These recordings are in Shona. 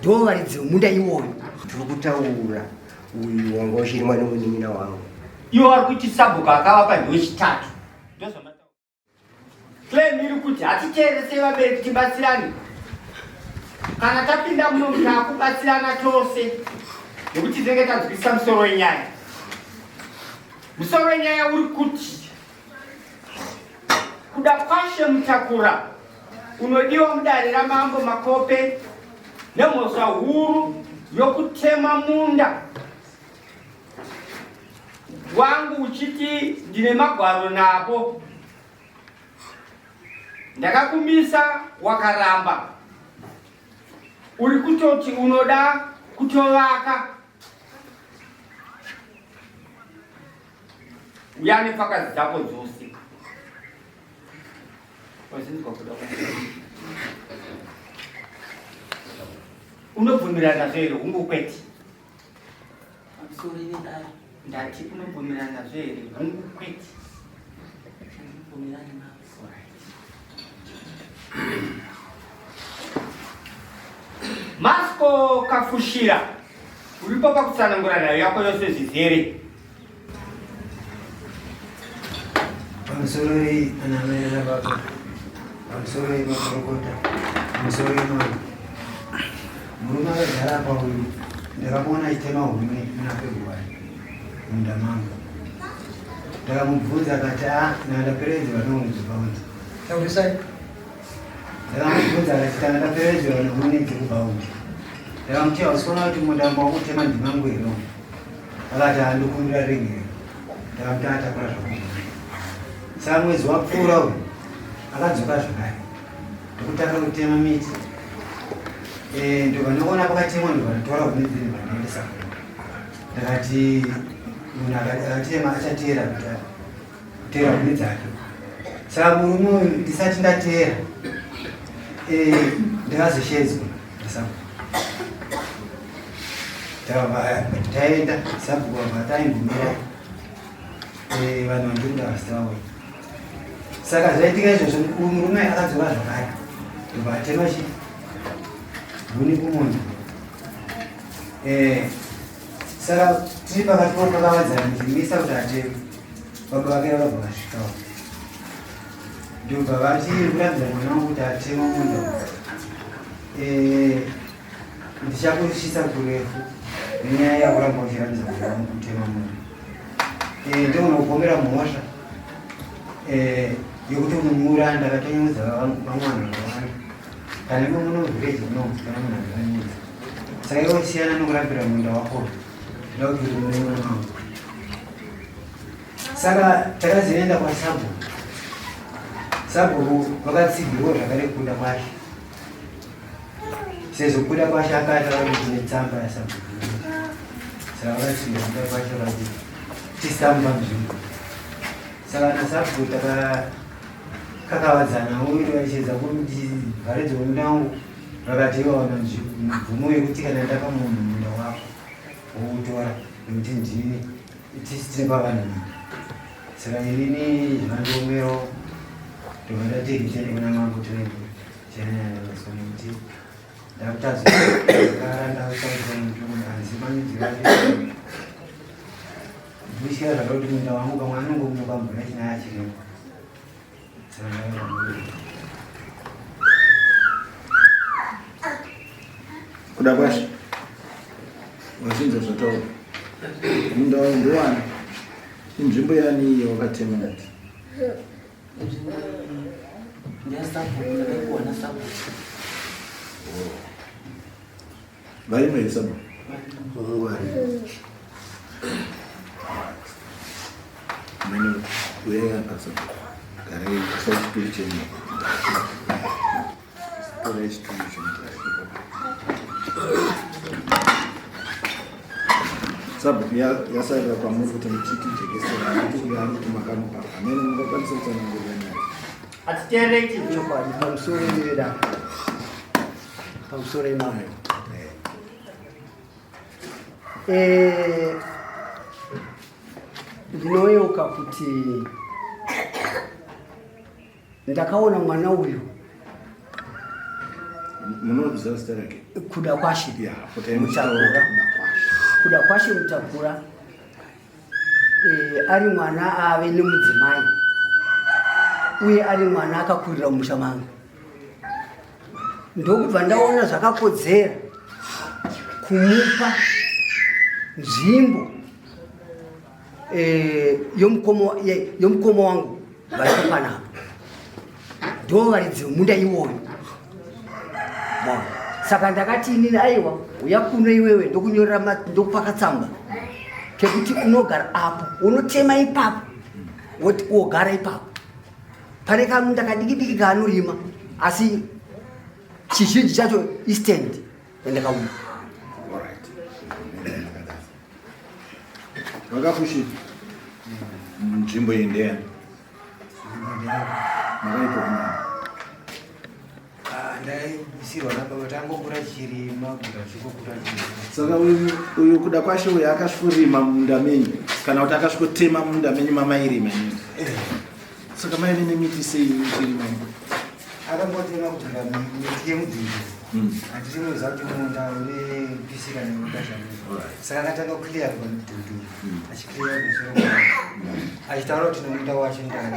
Ndo varidzi vemunda iwoyo. Tiri kutaura uyu wanga uchirimwa nemunin'ina wangu. Ivo vari kuti sabhuku akavapa ndewechitatu. Claim iri kuti hatiteerese vabereki tibatsirane. Kana tapinda muno takubatsirana tose nekuti tinenge tanzwisisa musoro wenyaya. Musoro wenyaya uri kuti Kudakwashe Mutakura unodiwa mudare raMambo Makope nemhosva huru yokutema munda wangu uchiti ndine magwaro navo. Ndakakumisa wakaramba. Uri kutoti unoda kutovaka. Uya nefakazi dzako dzose. Wazinzwa kuda Unobvumirana nazvo here hungu kwete? Pamusoro vedare. Ndati unobvumirana nazvo here hungu kwete? Handibvumirani nazvo. Masco Kafushira uripo pakutsanangura nhau yako yose zvizere. Pamusoroi ana amai nana baba, pamusoroi makorokota, pamusoroi mama. Murume akagara apa uyu ndakamuona achitema huni muna February munda mangu. Ndakamubvunza akati a ah, ndandaperedzwa nounzi. Taurisai. Ndakamubvunza akati kana ndaperedzwa nehuni dzekubaundi. Ndakamuti hausi kuona kuti munda wangu wakutema ndimangu here? Akati handikumbira ringi. Ndakamuti atakura zvakugona. Saka mwedzi wapfuura uyu akadzoka zvakare ndokutanga kutema miti. Eh, ndobva ndakuona pakatemwa ndobva ndatora huni dzini ndobva ndaendesa kumba. Ndakati munhu akatema achateera kuti kuteera huni dzake. Saka murume uyu ndisati ndateera eh, ndakazoshedzwa ndasabhuku. Taenda sabhuku vabva taimbomira eh, vanhu vandiri kuda vasati vauya. Saka zvaitika izvozvo uyu murume akadzoka zvakare ndobva atema chi huni kumunda. Eh, saka tiri pakati pokakavadzana ndichimisa kuti ateme baba vake vakabva vasvikawo ndobva vati kurambidza mwana wangu kuti atema munda eh, ndichakusvitsa kurefu nenyaya yakuramba uchirambidza mwana wangu kutema munda eh, ndounokuomera mhosva eh, yekuti unomuuraya ndakatonyudza vamwe vanhu vakawanda kana imo muno village muno kana munhu akanyudza saka iwe siyana nokurambira munda wako ndokuti uri mwana wangu Saka takazoenda kwasabhuku. Sabhuku vakatsigirwa zvakare kuda kwashe. Sezvo kuda kwashe akata vari tine tsamba yasabhuku. Saka vakatsigira kuda kwashe vati tisamba nzvimbo. Saka nasabhuku takakakavadzana uye vaichedza kuti varidzi vemunda wangu vakati ivawana mvumo yekuti kana ndapa munhu munda wako woutora nekuti ndini Tisu tine pavanhu nyika. Saka inini zvandiomero ndobva ndati tiende kuna mambo tiende tiende nekuti ndakutazokara ndakutaudza munhu hanzi manyudzira ndikutyira zvakare kuti munda wangu kamwe anongomuka mvura chinaya chirimo saka ndakaa Kuda kwashe wazvinzwa zvataura munda wangu ndowani inzvimbo yani iye wakatema ndati varimo here sabhuku mene uyai apa sabhuku garai isai chituru chenyu torai chituru chenyu Sabhuku yasarira kwamuri kuti muchiti jekesera kuti uyo ari kuti makamupa hameno mungakwanisa kutsanangurira nyaya hatitereki chokwadi pamusoro iveda pamusoro imambo eh, ndinoyeuka kuti ndakaona mwana uyu. Munoziva zita rake? Kuda kwashe. Ya, potai muchitaura Mutakura. Kuda kwashe. Kuda kwashe Mutakura ari mwana ave nemudzimai uye ari mwana akakurira mumusha mangu, ndokubva ndaona zvakakodzera kumupa nzvimbo yomukoma wangu varipo panapa, ndo varidzi vemunda iwoyo. Maona? Saka ndakati inini, aiwa, uya kuno iwewe, ndokunyorera ndokupa katsamba kekuti unogara apo, unotema ipapo, woti wogara ipapo. Pane kamunda kadiki diki kaanorima, asi chizhinji chacho istand yandakamupa. Alright. Vakafushira. Nzvimbo iyi ndeyani? Makaipiwa nani? Ndaisirwa nababa, tangokura chirima, kuda chikokura chirima. Saka uyu kuda kwashe uyu akasvikorima munda menyu, kana kuti akasvikotema munda menyu mamairima inini? Saka maive nemiti sei muchirima? Akangotema kutora miti yemudhuri. Handiti munoziva kuti munda unepisika neukashamisa? Saka akatanga kuclear pamudhudhu, achiclear kusoro achitaura kuti nomunda wacho ndani.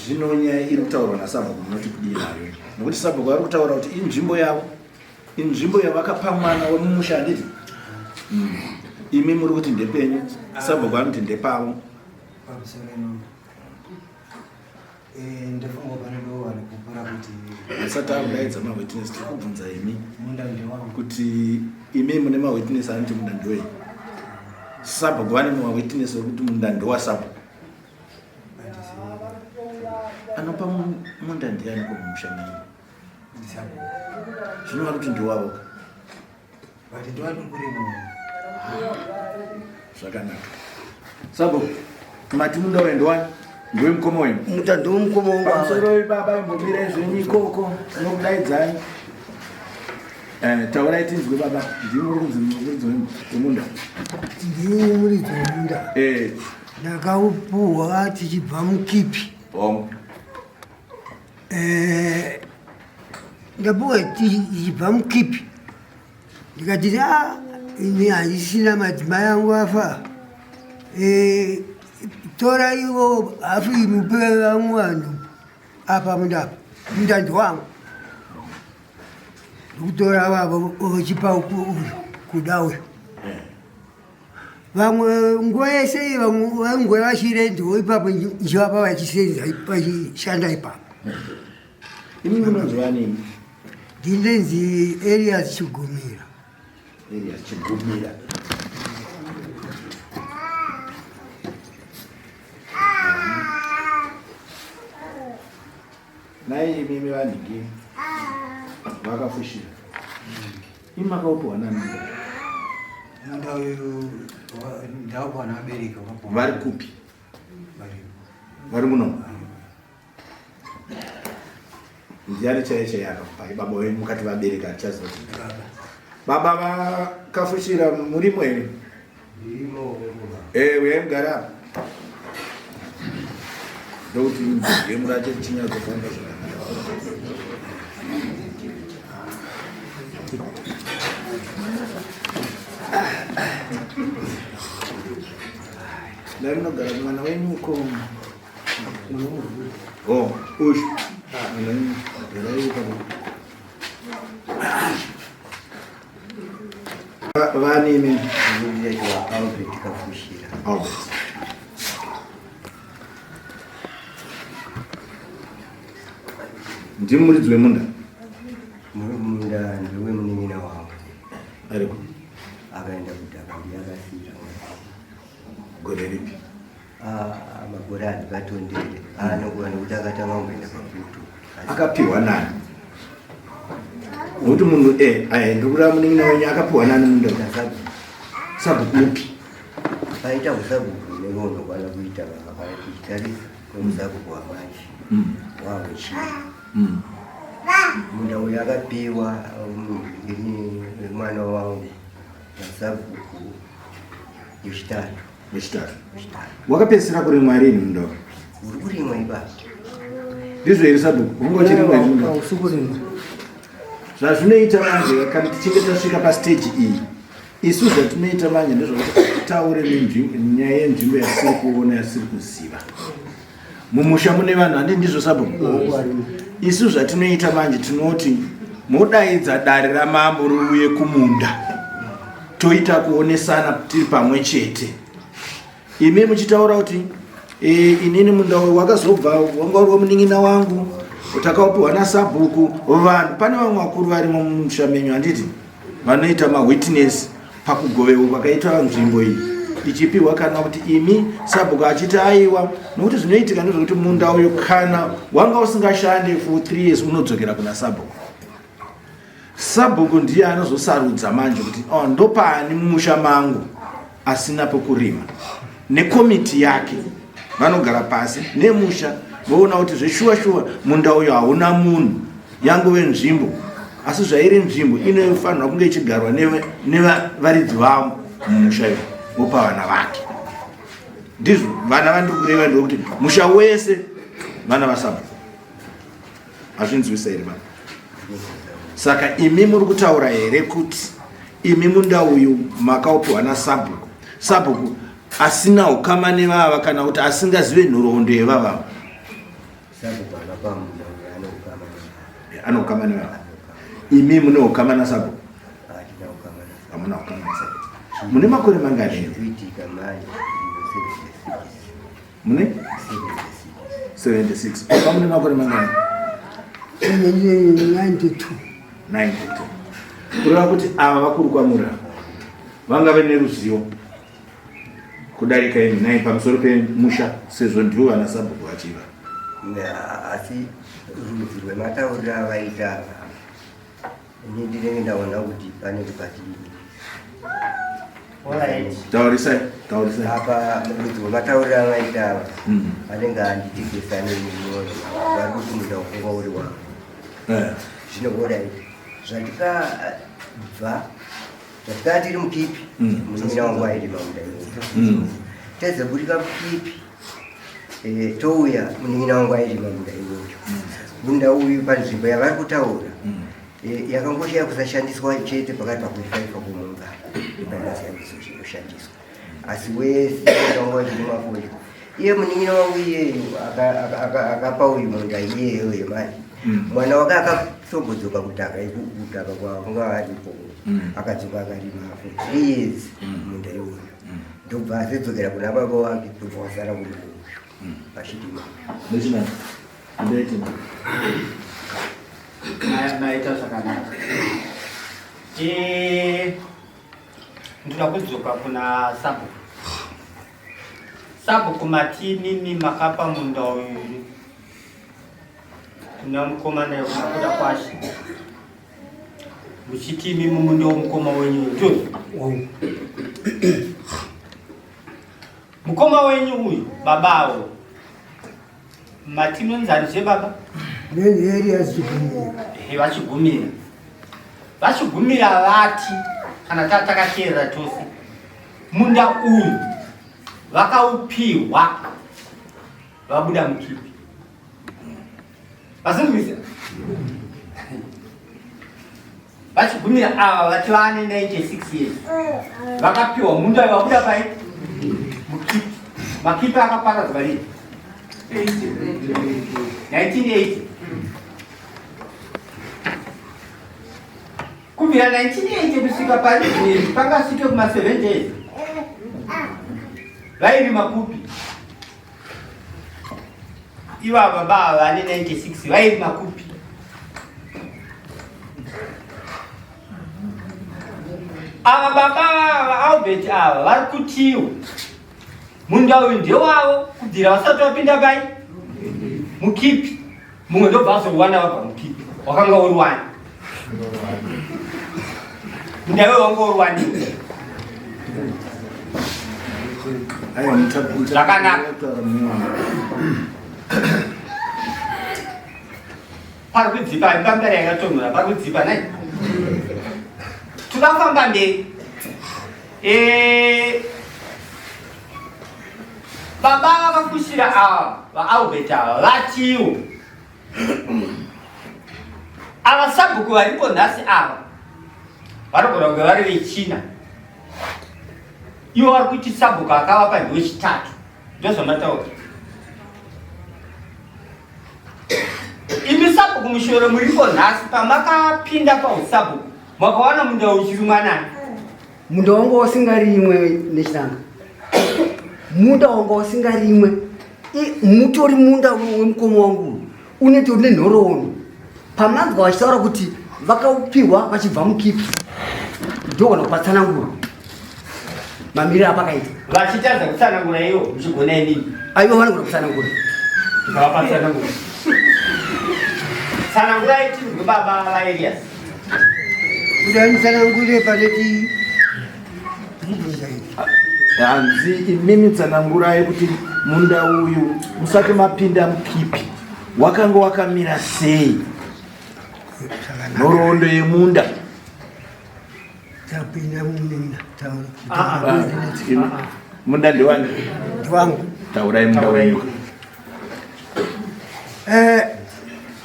Zvino nyaya iri kutaurwa nasabhuku munoti kudii nayo? Nokuti sabhuku vari kutaura kuti inzvimbo yavo, inzvimbo yavakapa mwana wemumusha, handiti? Imi muri kuti ndepenyu, sabhuku anoti ndepavo. Pamusoro ino, ndofunga panodiwa vanhu kupura kuti Asati akudaidza mawitness, tiri kubvunza imi munda ndewangu. Kuti imi mune mawitness anoti munda ndowei, sabhuku vane mawitness ekuti munda ndowasabhuku. Anopa munda ndiani kumumusha menyu? Ndisabhuku. Zvino vari kuti ndiwavo. But ndowandiri. Zvakanaka. Sabhuku, mati munda uyu ndowani? Ndowemukoma wenyu? Munda ndomukoma wangu ava. Pamusoro, baba, imbomirai zvenyu ikoko, tinokudaidzai. Taurai tinzwe, baba. Ndimi muri kunzi muridzi wemunda? Ndini muridzi wemunda. Ndakaupuhwa tichibva mukipi. Hongu. Ndapuwa tichibva mukipi, ndikati, a ini handisina, madzimai angu afa. Tora ivo hafu, mupe vamwe vanhu apa munda. Munda ndewangu, ndikutora vavo vochipa uyu kuda uyu. Vamwe nguva yese vamwe vaingova vachirendiwo ipapo, nchivapa vachisenza, vachishanda ipapo. Imi munonzi vanini? Ndinenzi Elias Chigumira. Elias Chigumira. Nai imimi vanhingi vakafushira, imi makaupiwa nani? Munda uyu ndaupiwa navabereki wakapuwa. Vari kupi? Varipo. Vari muno? Ndiani chaiye chaiye akakupai? Baba wenyu? Mukati vabereki, hatichazoti. Baba. Baba vakafushira, murimo here? Ndirimo. Uyai mugare apa, ndokuti gemu racho richinyatsofamba zvakanaka. Dai munogara mwana wenyu uko. Oh, ushu mwana wenyu, garai ipapo. Vanimi? Ndinoitwa Albert Kafushira. Albert. Ndimi muridzi wemunda? Munda ndewemunin'ina wangu. Ariko? Akaenda kudhaka, ndiye akasira. Gore ripi? Ah, makore handingatondere anokuva nekuti akatanga kumboenda pakutu. Akapiwa nani? Nokuti munhu aya, ndiri kureva munin'ina wenyu, akapiwa nani munda? Nasabhuku. Sabhuku upi? Paita usabhuku unenge unokwana kuita kana tichitarisa kwemusabhuku wamanje wawechii. Munda uyu akapiwa ini mwana wangu nasabhuku wechitatu. Wechitatu. Wechitatu. Wakapedzisira kurimwa rini munda uyu? Uri kurimwa ipapo. Ndizvo here, sabhuku? Wanga uchirimwa here munda? Hausi kurimwa. Zvazvinoita manje kana tichinge tasvika pastage iyi, isu zvatinoita manje ndezvekuti titaure nyaya yenzvimbo yasiri kuona yasiri kuziva. Mumusha mune vanhu handi ndizvo sabhuku. Isu zvatinoita manje tinoti modaidza dare ramambo riuye kumunda toita kuonesana tiri pamwe chete. Imi muchitaura kuti e, inini munda uyu wakazobva wanga uri wemunin'ina wangu takaupiwa nasabhuku. Vanhu pane vamwe vakuru varimo mumusha menyu handiti vanoita mawitness pakugovewa kwakaitwa nzvimbo iyi ichipiwa kana kuti imi sabhuku achiti aiwa nokuti zvinoitika ndezvekuti munda uyu kana wanga usingashande for 3 years unodzokera kuna sabhuku. Sabhuku ndiye anozosarudza manje kuti oh, ndopaani mumusha mangu asina pokurima nekomiti yake vanogara pasi nemusha voona kuti zveshuwa shuwa munda uyo hauna munhu yangove nzvimbo asi zvairi nzvimbo inofanirwa kunge ichigarwa nevaridzi vavo mumusha iyo vopa vana vake ndizvo vana vandiri kureva ndekuti musha wese vana vasabhuku Hazvinzwisa here baba? Saka imi muri kutaura here kuti imi munda uyu makaupiwa nasabhuku, sabhuku asina ukama nevava kana kuti asingazive nhoroondo yevavava? Sabhuku akapa munda uyu ane ukama nevava. Ane ukama nevava. Imi mune ukama nasabhuku? Hatina ukama nasabhuku. Hamuna ukama nasabhuku. Mune makore mangani? Zvikuitika manje 76. Mune 76. Baba mune makore mangani? 92. 92. Kureva kuti ava vakuru kwamuri ava vangave neruzivo kudarika imi nai pamusoro pemusha sezvo ndivo vana sabhuku vachiva. Asi rudzi rwematauriro avaita ava Ini ndinenge ndaona kuti panenge pati taurisai taurisai apa mudzi wematauriro avaita ava mm. anenge anditikisa nemwoyo vari kuti munda wakunga uri wangu eh. zvino orit zvatikabva zvatikava tiri mukipi mm. munin'ina wangu airima munda iwoyo mm. tazoburika mukipi Eh, touya munin'ina wangu airima munda iwoyo munda uyu panzvimbo yavari kutaura mm. eh, yakangoshaya kusashandiswa chete pakati pakuifaifa kumunda ipainoshandiswa asi wese munda wangu wachirima fodya iye munin'ina wangu iyeyu akapa uyu munda iyeyo yemari mm. mwana wake akatsogodzoka kudhaka kudhaka kwavanga varipo mm. akadzoka akarima for three years munda iwoyo ndobva azodzokera kuna baba wake ndobva wasara uri uyu vachidima maita zvakanaka eh, ndoda kudzoka kuna sabhuku sabhuku mati mimi makapa munda uyu kuna mukomana yekuda kwashe muchiti imi mumunda womukoma wenyu uyu Wangu. Mukoma wenyu uyu babawo mati munonzani zvebaba? Neni Chigumira. Ehe, vachigumira. Vachigumira vati kana takateerera tose munda uyu vakaupihwa vabuda mukipi vasinzwisa vachigumira ava vati vane 96 years vakapiwa munda vabuda pai mukipi makipi akaparadzwa rii 1980 kubvira 1980 kusvika pari zvino pangasvike kuma 7 days vairima kupi Ivava baba ava vane 96 vairima kupi? Ava baba ava Albert ava vari kutiwo munda uyu ndewavo kubvira vasati vapinda pai mukipi mumwe ndobva azowana vabva mukipi wakanga uri wani munda iwe wanga uri wani zvakanaka pari kudzipa pamberi yakatonhora pari kudzipa nai tinofamba mberi eh, baba vakakushira ava vaalbert ava vatiwo Ava sabhuku varipo nhasi ava vanogona kunge vari vechina, ivo vari kuti sabhuku akavapa ndewechitatu, ndozvamataura. Imi sabhuku mushore muripo nhasi, pamakapinda pausabhuku makawana munda uchiri mwanani? Munda wanga usingarimwe nechinanga, munda wanga usingarimwe, mutori munda wemukoma wangu unotori nenhoroondo. Pamanzwa vachitaura kuti vakaupihwa vachibva mukipi, ndogona kupatsanangura mamiriro apakaita. Vachitadza kutsanangura ivo, muchigona inini? Aiwa, vanogona kutsanangura. Tikavapatsanangura. Tsanangurai tinzwe, baba vaElias. Kuda nditsanangure pane ti mubvunza ini. Hanzi imimi tsanangurai kuti munda uyu musati mapinda mukipi wakanga wakamira sei, nhoroondo yemunda. Tapinda munina. Munda ndewani? Ndiwangu. Taurai munda wenyu.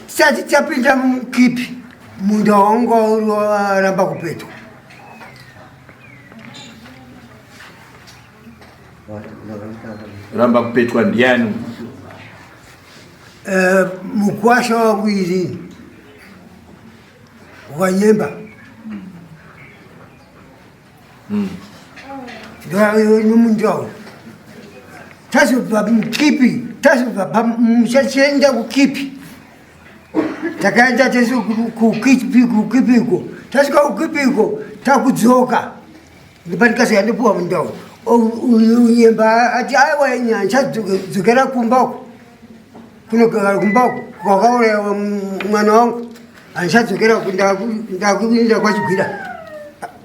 Tisati tapinda mukipi, munda wangu uri waramba kupetwa. Ramba kupetwa ndiani? Mukwasha wangu ini wanyemba nomunda uyu. Tazobva mukipi, tazobva pamuchachienda kukipi, takaenda tese kukipi. Kukipiko tasvika kukipiko, takudzoka, ndipandikasika ndipuwa munda uyu. Unyemba ati aiwa, nchadzokera kumba uko, kunogara kumba uko kwakaurayiwa mwana wangu, handichadzokera, ndakuenda kwaChigwira.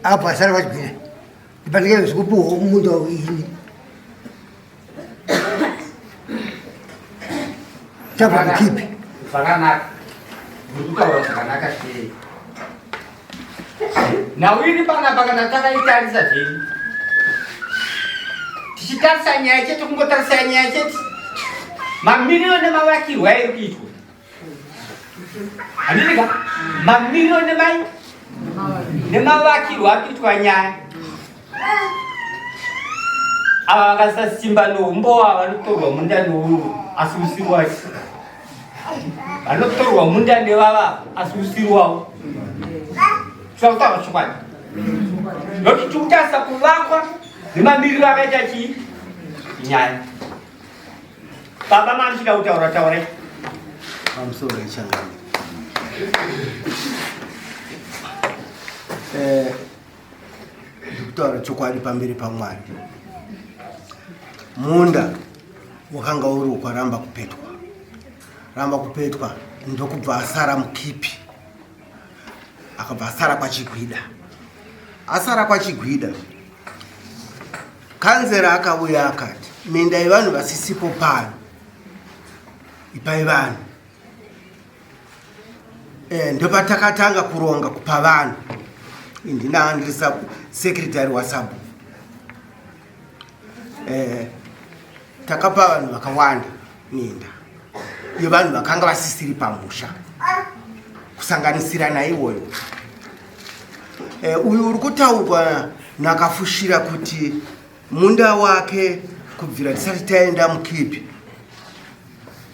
Apo asara kwaChigwira, ndipandikazi kupuwa munda ini tabva kukipi. Zvakanaka, muri kutaura zvakanaka sei. Nhau iri panapa, kana takaitarisa zvenyu, tichitarisa nyaya chete, kungotarisa nyaya chete, mamiriro nemavakirwo airi kuitwa, handiti ka? Mamiriro nemai nemavakirwo ari kuitwa nyaya, ava vakasasimba noumbowa, vanotorwa munda nouru asi usiri wacho, vanotorwa munda nevava asi usiri wavo. Tikakutaura chokwadi, nokuti tikutarisa kuvakwa nemamiriro akaita chii nyaya. Baba, mamuchida kutaura, taurai. Pamusoro yechangani, ndikutaura chokwadi pamberi paMwari. Munda wakanga uri ukwaramba kupetwa, ramba kupetwa, ndokubva asara mukipi, akabva asara kwaChigwida. Asara kwaChigwida, kanzera akauya akati minda yevanhu vasisipo pano ipai vanhu. Ndopatakatanga kuronga kupa vanhu. Indinanga ndiri secretary wasabhuku. Takapa vanhu vakawanda minda yevanhu vakanga vasisiri pamusha, kusanganisira naiwoyo uyu uri kutaurwa nakafushira kuti munda wake kubvira tisati taenda mukipi.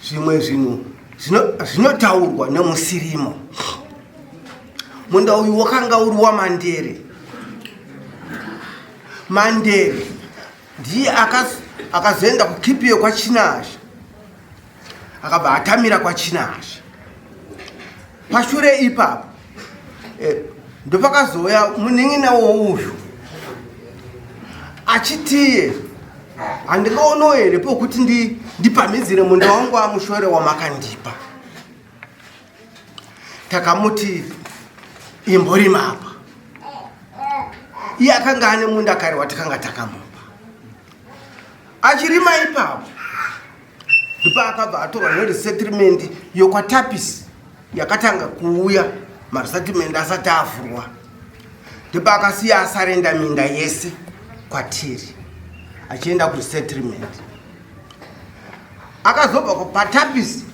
Zvimwe zvinhu zvinotaurwa nemusirimo. Munda uyu wakanga uri waMandere. Mandere ndiye akazoenda kukipi yekwaChinasha, akabva atamira kwaChinasha. Pashure ipapo ndopakazouya munin'ina wouyu achitiye handingaonawo here pokuti ndipamhidzire munda wangu amushore wamakandipa. Takamuti imborima apa. Iye akanga ane munda kare watakanga takamupa, achirima ipapo. Ndipo akabva atorwa neresettlement yokwatapisi yakatanga kuuya maresettlement asati avhurwa. Ndipo akasiya asarenda minda yese kwatiri, achienda kuresettlement. Akazobva patapisi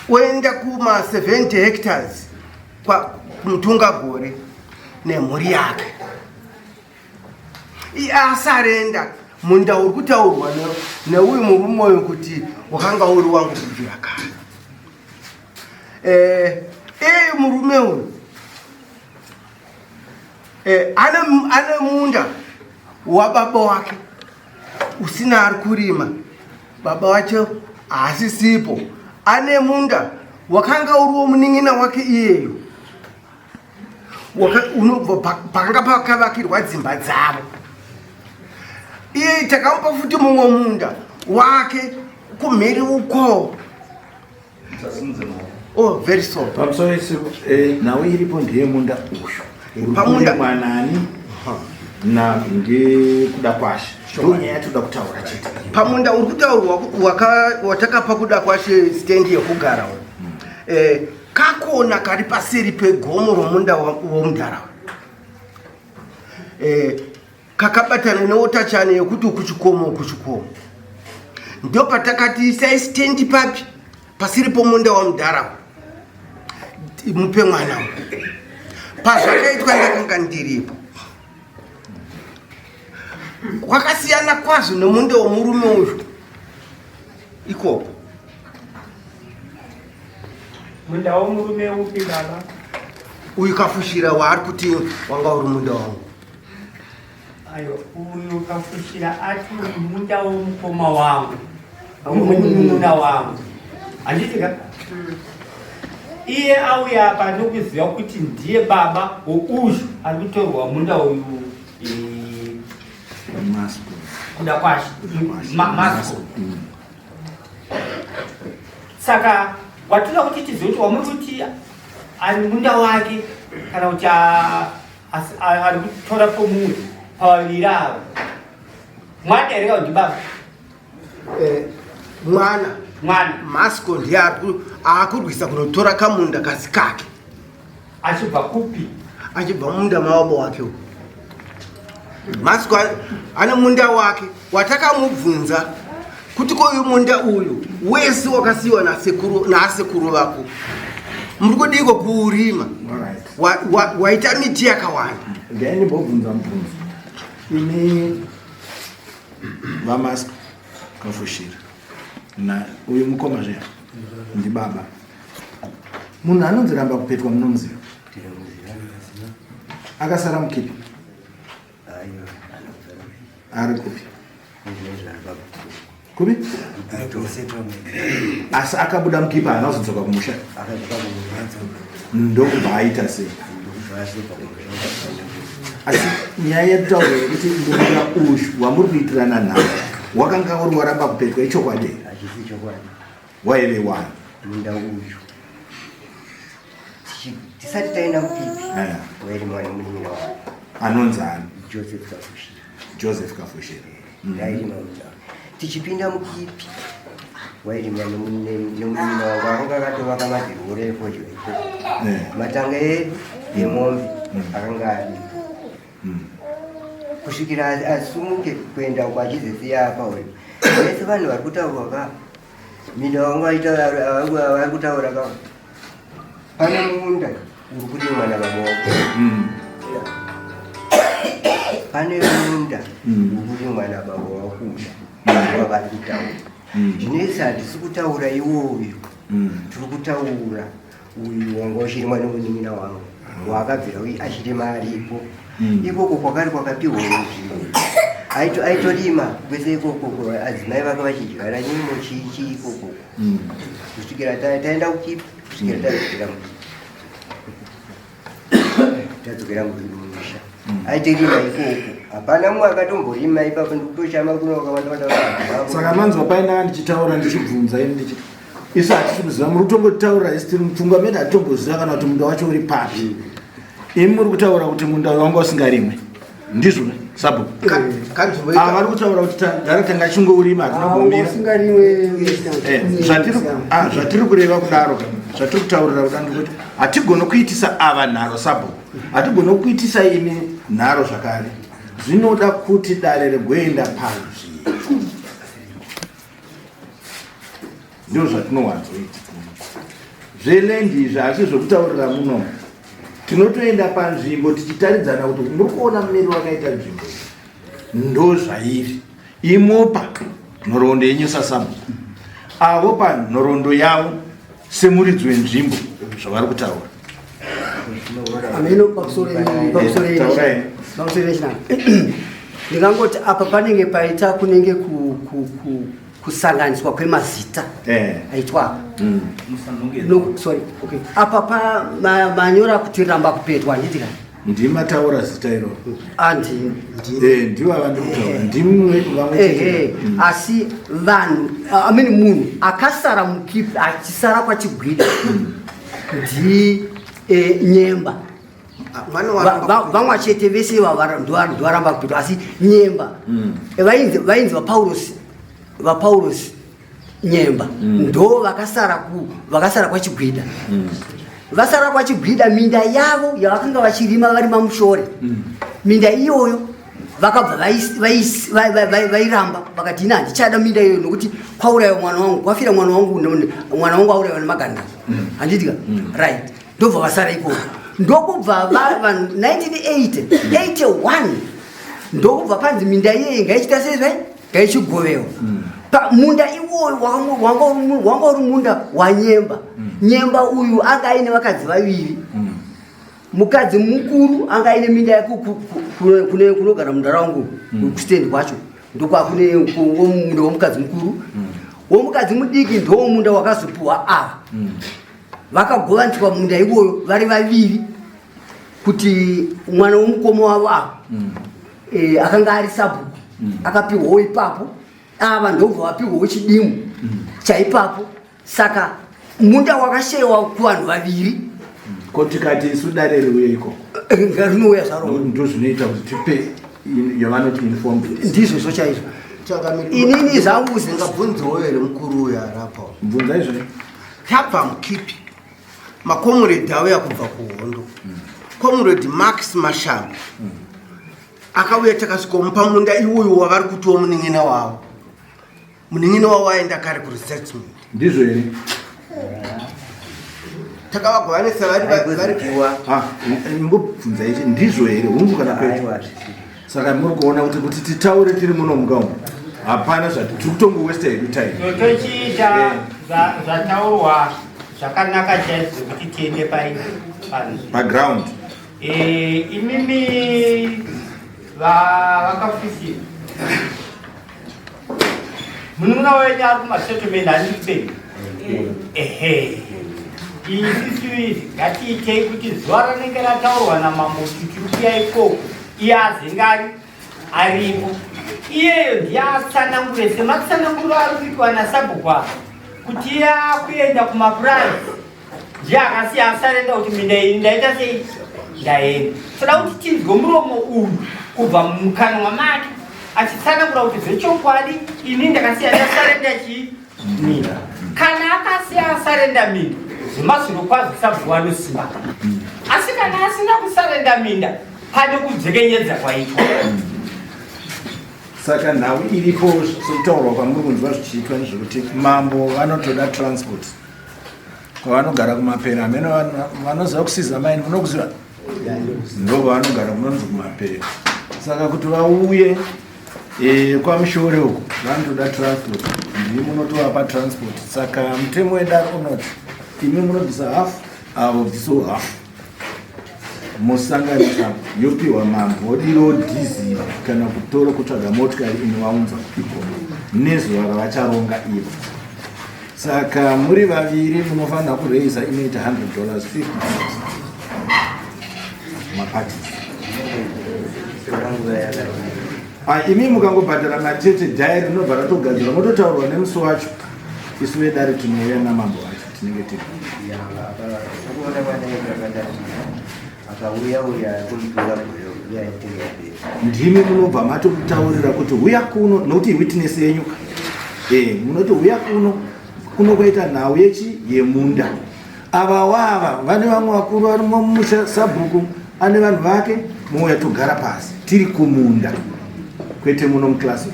oenda kuma 70 hectares. Mutungagore nemhuri yake. Iye asarenda munda uri kutaurwa neuyu murume uyu kuti wakanga uri wangu kubvira kare. Eh, iye murume uyu eh, ane munda wababa wake usina ari kurima, baba wacho haasisipo. Ane munda wakanga uri womunin'ina wake iyeyo unobva pakanga pakavakirwa dzimba dzavo. Iye takamupa futi mumwe munda wake kumhiri uko. Oh, very sorry. Pamusoro isiku eh, nhau iripo ndiye munda uyu Pamunda- mwanani na ndekuda kwashe ndo nyaya yatoda kutaura chete. Pamunda uri kutaurwa watakapa kuda kwashe stendi yekugara uyu, kakona kari paseri pegomo romunda womudhara kakabatana neotachane yekuti kuchikomo kuchikomo, ndo patakati isai stendi papi pasiri pomunda wamudhara, mupe mwana uyu. Pazvakaitwa ndakanga ndiripo. Kwakasiyana kwazvo nemunda womurume uyu ikoko. Munda womurume upi, baba? Uyu Kafushira waari kuti wanga uri munda wangu. Ayo, uyu Kafushira ati uyu munda womukoma wangu, womunun'una wangu, handiti ka? Iye auya apa nokuziva kuti ndiye baba wouyu ari kutorwa munda uyu, Masco. Kuda kwashe Masco. Saka watinoda kuti tizive kuti wamuri kuti ari munda wake kana kuti ari kutora pomumwe pavaviri ava, mwana here kana kuti baba? Mwana. Mwana. Masco ndiye aakurwisa kunotora kamunda kasi kake. Achibva kupi? Achibva munda mawabo wake uyu. Masco ane munda wake watakamubvunza kuti koyu munda uyu wese wakasiyiwa nasekuru naasekuru vako muri kudiko kuurima? Alright. Waita miti yakawanda. Ndaimbobvunza mubvunzo ini, vaMasco Kafushira na uyu mukoma zviya ndibaba, munhu anonzi Ramba Kupetwa munomuziva? Akasara mukipi? Ari kupi? Kupi? Asi akabuda mukipa, haana kuzodzoka kumusha, ndokubva aita sei? Asi nyaya yekutaura yekuti munda uyu wamuri kuitirana nhau wakanga uri waramba kupetwa, ichokwadi here? Hachisi chokwadi. Waive wani? Munda uyu tisati taenda kupipi wairimwa nemunin'ina wangu. Anonzi ani? Joseph Kafushira. Joseph Kafushira. Ndairima munda. Tichipinda mukipi wairimwa nemunin'ina wangu akanga akatovaka madhirore efodya ikoko. Matanga edu emombe akanga aripo kusvikira asumuke kuenda uko achizisiya apa. Uyu vese vanhu vari kutaurwa ka minda wangu vari kutaura ka, pane munda uri kurimwa nababa wako. Pane munda uri kurimwa nababa wakuda wavari kutaura. Zvinoisi hatisi kutaura iwoyo, tiri kutaura uyu wanga uchirimwa nemunin'ina wangu waakabvira uyu achirima aripo ikoko kwakari kwakapiwa nzvimbo. Aitorima kwese ikoko, adzimai vake vachidyara nyimo chichi ikoko kusvikira taenda kukipi, kusvikira tadzokera mukipi, tadzokera mumusha. Aitorima ikoko, hapana mumwe akatomborima ipapo. Ndikutoshama kuno wakawanda wanda. Saka manzwa paina ndichitaura, ndichibvunza ini ndichiti isu hatisi kuziva muri kutongotaura, isi tiri mupfungwa medu hatitomboziva kana kuti munda wacho uri papi. Imi muri kutaura kuti munda wanga usingarimwe, ndizvo sabhuku? Kanzvimbo. Ava vari kutaura kuti gara tanga chingourima, hatina kumbomira. Usingariwe. Zvatiri kureva kudaro, zvatiri kutaurira kudaro ndekuti hatigoni kuitisa ava nharo, sabhuku, hatigoni kuitisa imi nharo zvakare. Zvinoda kuti dare rigoenda panzvimbo, ndo zvatinowanzoita. Zveland izvi hasi zvokutaurira muno. Tinotoenda panzvimbo tichitaridzana kuti muri kuona mumiriro wakaita nzvimbo iyi, ndo zvairi. Imopa nhoroondo yenyu sasabhuku, avo panhoroondo yavo semuridzi wenzvimbo zvavari kutaura. Ameno pamusoro pamusoro Taurai. Pamusoro yechinanga ndingangoti apa panenge paita kunenge kusanganiswa kwemazita aitwa apa. No, sorry, okay. Apa pa manyora kuti ramba kupetwa, handiti ka? Ndimataura zita iroro. Ah, ndini. Ndivo vandiri kutaura, ndimwe vamwe chete. Ehe, asi vanhu, I mean, munhu akasara mukipi achisara kwaChigwida ndi Nyemba. Mwana waramba kupetwa. Vamwe chete vese ivava ndivaramba kupetwa, asi Nyemba. Vainzi vaPaulosi Nyemba ndo vakasara kwaChigwida. Vasara kwaChigwida, minda yavo yavakanga vachirima vari mamushore, minda iyoyo vakabva vairamba, vakati ina handichada minda iyoyo nokuti kwaurayiwa mwana wangu, kwafira mwana wangu, mwana wangu aurayiwa nemagandanga, handiti ka? Right, ndobva vasara ikoko, ndokubva vanhu 1980 81 ndokubva panzi minda iyeye ngaichita sei zvai, ngaichigovewa. Munda iwoyo wanga uri munda waNyemba. Nyemba uyu anga aine vakadzi vaviri. Mukadzi mukuru anga aine minda kunogara munda rangu, kustendi kwacho ndokwakune munda womukadzi mukuru. Womukadzi mudiki ndo munda wakazopuwa ava. Vakagovaniswa munda iwoyo vari vaviri kuti mwana womukoma wavo ava akanga ari sabhuku akapiwawo ipapo, ava ndobva vapiwawo chidimu chaipapo. Saka munda wakashewa kuvanhu vaviri. Ko tikati isu dare riuye ikoko? Rinouya zvaro. Ndo zvinoita kuti tipe yavanoti informed. Ndizvozvo chaizvo. Inini zvangu Ndingabvunzewo here mukuru uyu arapa? Bvunza izvozvo. Tabva mukipi, makomuredhi auya kubva kuhondo. Comrade Max Mashambi akauya, takasvikomupa munda iwoyo wavari kutiwo munin'ina wavo. Munin'ina wavo aenda kare kuresettlement. Ndizvo here? Takavagovanisa vari Ah, mbobvunza ichi, ndizvo here, hungu kana kwete? Saka muri kuona kuti titaure tiri muno muka umu hapana zvati tiri kutongowesta hedu time. Tochiita zvataurwa zvakanaka chaizvo kuti tiende pai panzvimbo. Paground. Imimi vakafisira munun'una wenyu ari kumasettlement, handiti? Ehe, isisu izvi ngatiitei kuti zuva rinenge rataurwa namambo kuti tiri kuya ikoko, iye azenge ari aripo, iyeyo ndiye atsanangure sematsananguro ari kuitwa nasabhuku apa kuti iye akuenda kumapurazi, ndiye akasiya asarenda kuti minda iyi ndaita sei, ndaenda. Toda kuti tinzwe muromo uyu kubva mumukanwa make achitsanangura kuti zvechokwadi ini ndakasiya ndasarenda chii minda. Kana akasiya asarenda minda, zvemazviro kwazvo sabhuku anosimba, asi kana asina kusarenda minda, pane kudzekenyedza kwaitwa. Saka nhau iripo sekutaurwa kwamuri kunzwa zvichiitwa nezvekuti mambo vanotoda transport kwavanogara kumapera. Hameno vanoziva kusiza maini, munokuziva, ndo kwavanogara kunonzi kumapera. Saka kuti vauye kwaMushore uku vanotoda transport, ndimi munotovapa transport. Saka mutemo wedare unoti imi munobvisa hafu, avo bvisawo hafu, mosanganisa, yopiwa mambo odiro dhiziri kana kutora kutsvaga motikari inovaunza ikoko nezuva ravacharonga ivo. Saka muri vaviri munofanira kureisa inoita $100 50 maparties. Ah, imi mukangobhadhara matete, dhayari rinobva ratogadzirwa, mototaurwa nemusi wacho. Isu vedare tinouya namambo wacho, tinenge tiri Sekuona kwandaitakadai, akauya uya kumutora gore uya aitenga mberi. Ndimi munobva matomutaurira kuti huya kuno, nokuti witness yenyu munoti huya kuno, kuno kwaita nhau yechi yemunda. Ava wava vane vamwe vakuru varimo mumusha, sabhuku ane vanhu vake, mouya togara pasi tiri kumunda, kwete muno muklasi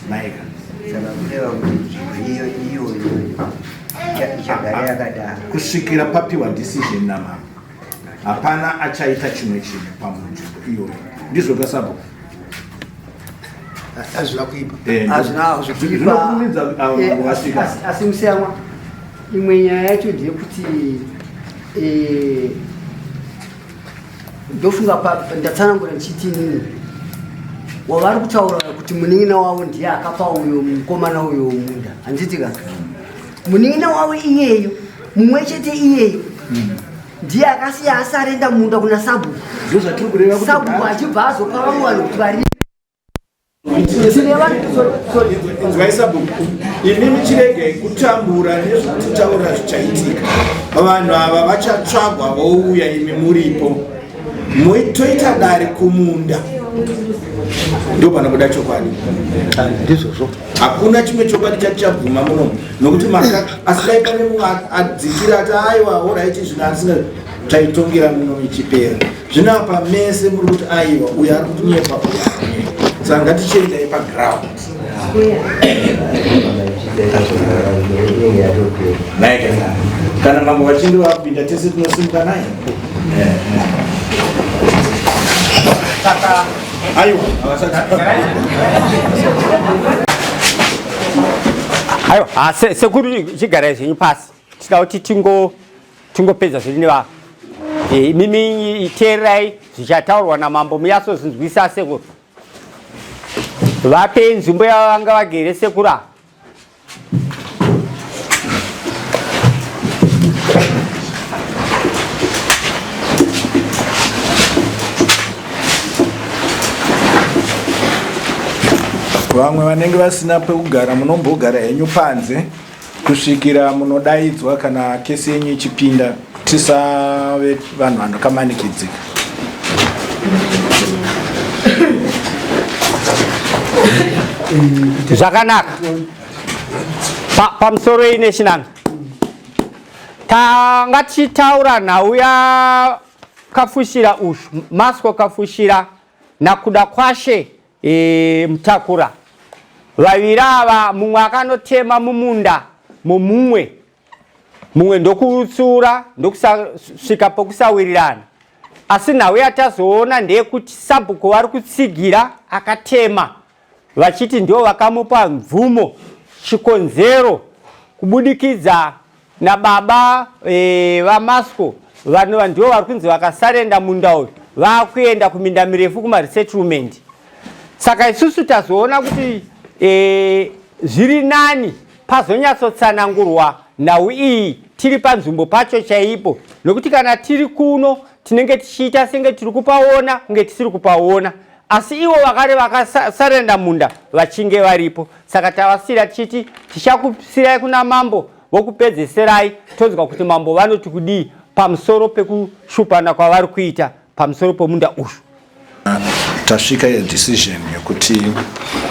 maika. Saka kureva kuti nzvimbo iyo iyoyo ichagara yakadaro kusvikira papiwa decision namambo. Hapana achaita chimwe chinhu pamunzvimbo iyoyo. Ndizvo kasabhuku? Hazvina kuipa. Eh, Hazvina kuipa. Zvinokurumidza avo Eh, vasvika. Asi musiyamwa, imwe nyaya yacho ndeyekuti eh, ndofunga ndatsanangura ndichiti inini wavari kutaura kuti munin'ina wavo ndiye akapa uyo mukomana uyo munda, handiti ka? Munin'ina wavo iyeyo mumwe chete iyeyo ndiye akasiya asarenda munda kuna sabhuku. Ndozvatiri kureva kuti Sabhuku achibva azopa vamwe vanhu kuti vari tine vanhu. Sorry, sorry. Inzwai sabhuku, imimi chiregai kutambura nezvekutitaura zvichaitika. Vanhu ava vachatsvagwa vouya, imi muripo, toita dare kumunda, ndo panobuda chokwadi. Ndizvozvo. Hakuna chimwe chokwadi chati chabvuma munomu, nokuti maka asi dai pane mumwe adzikira ati aiwa, alright, zvino asinga taitongera muno ichipera. Zvino apa mese muri kuti aiwa, uyo ari kutinyepa, uyo ari kunyepa, saka ngatichiendai paground. Inenge yatopera. Naye kana mambo vachinge vapinda, tese tinosimuka naye. Saka Aiwa, havasati. Aiwa, ha, sekuru, chigarai zvenyu pasi. Tida kuti tingopedza zvedu nevanhu. Imimi teererai zvichataurwa namambo, munyatsozinzwisa. Sekuru, vapei nzvimbo yavanga vagere, sekuru ava. Vamwe vanenge vasina pekugara, munombogara henyu panze kusvikira munodaidzwa kana kesi yenyu ichipinda, tisave vanhu vanokamanikidzika. Zvakanaka. Pamusoro ine chinanga tanga tichitaura nhau yakafushira ushu Masco Kafushira naKuda Kwashe Mutakura. Vaviri ava, mumwe akanotema mumunda momumwe, mumwe ndokutsura, ndokusvika pokusawirirana. Asi nhau yatazoona ndeyekuti sabhuku vari kutsigira akatema, vachiti ndivo vakamupa mvumo, chikonzero kubudikidza nababa vaMasco vanova ndivo vari kunzi vakasarenda munda uyu, vakuenda kuminda mirefu kumaresettlement. Saka isusu tazoona kuti zviri nani pazonyatsotsanangurwa nhau iyi tiri panzvimbo pacho chaipo, nokuti kana tiri kuno tinenge tichiita senge tiri kupaona kunge tisiri kupaona, asi ivo vakare vakasarenda munda vachinge varipo. Saka tavasira tichiti tichakusirai kuna mambo vokupedzeserai, tonzwa kuti mambo vanoti kudii pamusoro pekushupana kwavari kuita pamusoro pomunda uyu. Tasvika yedecision yekuti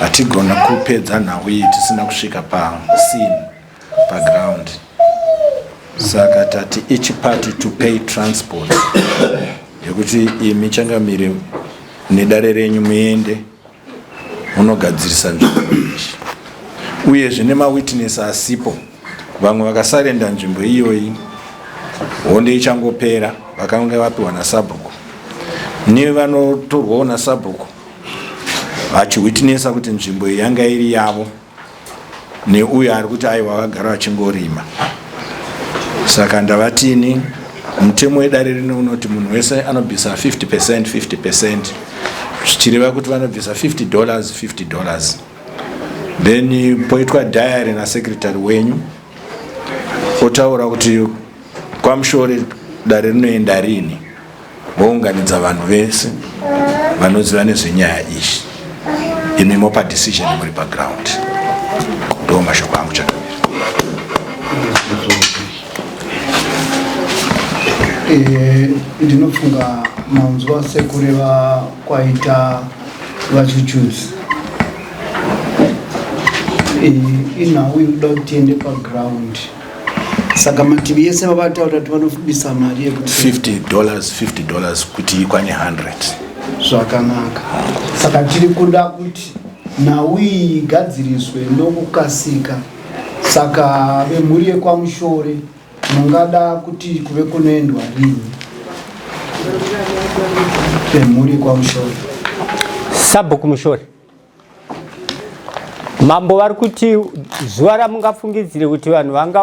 hatigona kupedza nhau iyi tisina kusvika pascene, paground. Saka tati each party to pay transport yekuti imi changamire nedare renyu muende munogadzirisa nzvimbo iyi, uyezve nemawitness asipo, vamwe vakasarenda nzvimbo iyoyi honde ichangopera, vakanga vapiwa nasabhuku, nevanotorwawo nasabhuku vachiwitnessa kuti nzvimbo iyi yanga iri yavo, neuyo ari kuti aiwa, vagara vachingorima. Saka ndavatini mutemo wedare rino unoti munhu wese anobvisa 50% 50%, zvichireva kuti vanobvisa $50 $50, then poitwa diary nasecretary wenyu, otaura kuti kwaMushore dare rinoenda rini, vounganidza vanhu vese vanoziva nezvenyaya iyi, imi mopa decision muri paground. Ndo mashoko angu, chakamira. Ndinofunga manzwa sekureva kwaita vachuchuzi. Inhau inoda kuti tiende paground. Saka mativi ese vavataura kuti vanobisa mari yekuti $50 $50 kuti ikwane 100. Zvakanaka. Saka tiri kuda kuti nhau iyi igadziriswe nokukasika. Saka vemhuri yekwaMushore, mungada kuti kuve kunoendwa rini? Vemhuri kwaMushore. Sabhuku Mushore. Mambo vari kuti zuva ramungafungidzire kuti vanhu vanga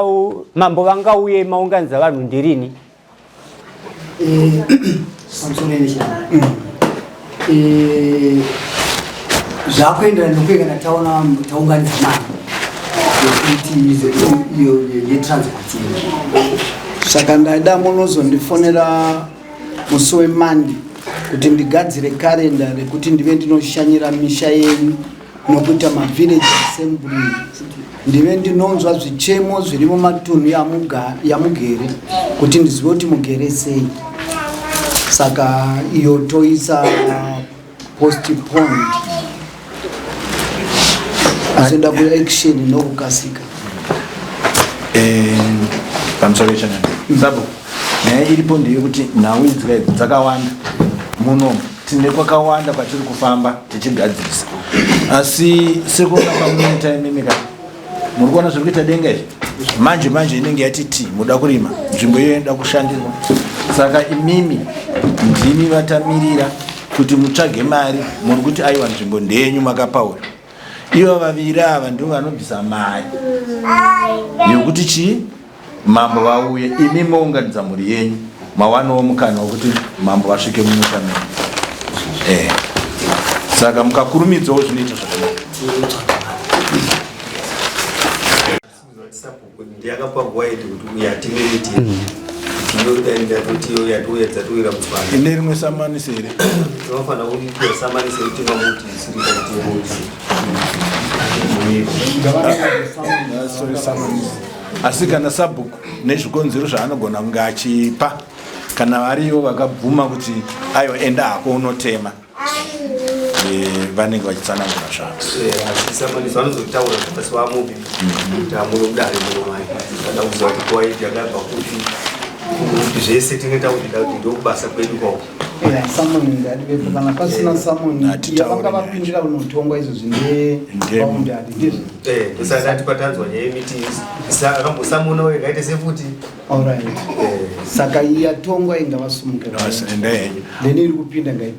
mambo vangauye maunganidza vanhu ndirini? Pamusoro nechana. Zvakuenderana nekuye kana taona taunganidza mari yekuti iyo yetransport iyo. Saka ndaida munozondifonera musi weMonday kuti ndigadzire karenda rekuti ndive ndinoshanyira misha yenyu nokuita mavillage assembly, ndive ndinonzwa zvichemo zviri mumatunhu yamugere kuti ndizive kuti mugere sei. Saka iyo toisa postponed, azoenda kuaction nokukasika. Pamusoro yechanani, sabo nyaya iripo ndeyekuti nhau idzi idzi dzakawanda muno, tine kwakawanda kwatiri kufamba tichigadzirisa, asi sekuona kwamunoita imimi ka, muri kuona zviri kuita denga izvi manje manje, inenge yati ti muda kurima, nzvimbo iyo inoda kushandirwa. Saka imimi ndimi vatamirira kuti mutsvage mari. Muri kuti aiwa, nzvimbo ndeyenyu, makapaura. Ivo vaviri ava ndivo vanobvisa mari yokuti chii, mambo vauye. Imi mounganidza mhuri yenyu, mawanawo mukana wekuti mambo vasvike mumusha menyu. Saka mukakurumidzawo zvinoita zvakanaka. Ndiyakapa nguva yedu kuti uya timiriti tinodaindatoti yatiuya dzatiwira mutswana. Ine rimwe samanisi here? Tinofanira kuipiwa samanisi yekuti mamuti isiri pamutemo. Sorry, samanisi. Asi kana sabhuku nezvikonzero zvaanogona kunge achipa, kana varivo vakabvuma kuti aiwa, enda hako unotema, vanenge vachitsanangura zvavo. Asi samanisi vanozotaura zvakasi vamupi kuti amuno kudare muno mai kada kuziva kuti kuwaiti yakabva kupi kuti zvese tinenge takuti kuti ndokubasa kwedu kwako. Summon ngativepo. Kana pasina summon, Hatitauri. yavanga vapindira kunotongwa izvo zvine boundary, ndizvo? Ndosaka tati patanzwa nyaya yemiti akambosamuna uye ngaite sefuti. Alright, saka iyi yatongwa ingavasumuke. Enda henyu. Then iri kupinda ngai.